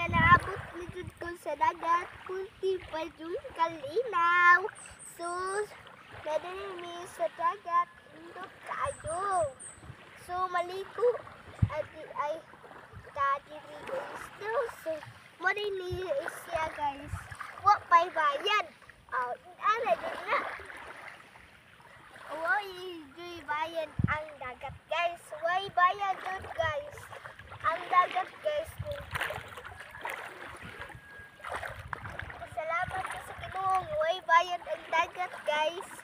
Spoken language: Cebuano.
Naabot ni jud ko sa dagat. Kunti pa yung kalinaw. So, nadali mi sa dagat. Indot kaayo. So, maligo. Adi ay daddy guys. No, so, mo rin ni siya, guys. Wa pa'y bayad. Oh, ana dun na. Way juy bayad ang dagat, guys. Way bayad jud, guys. Ang dagat, guys. Salamat ko sa Ginoo. Way bayad ang dagat, guys.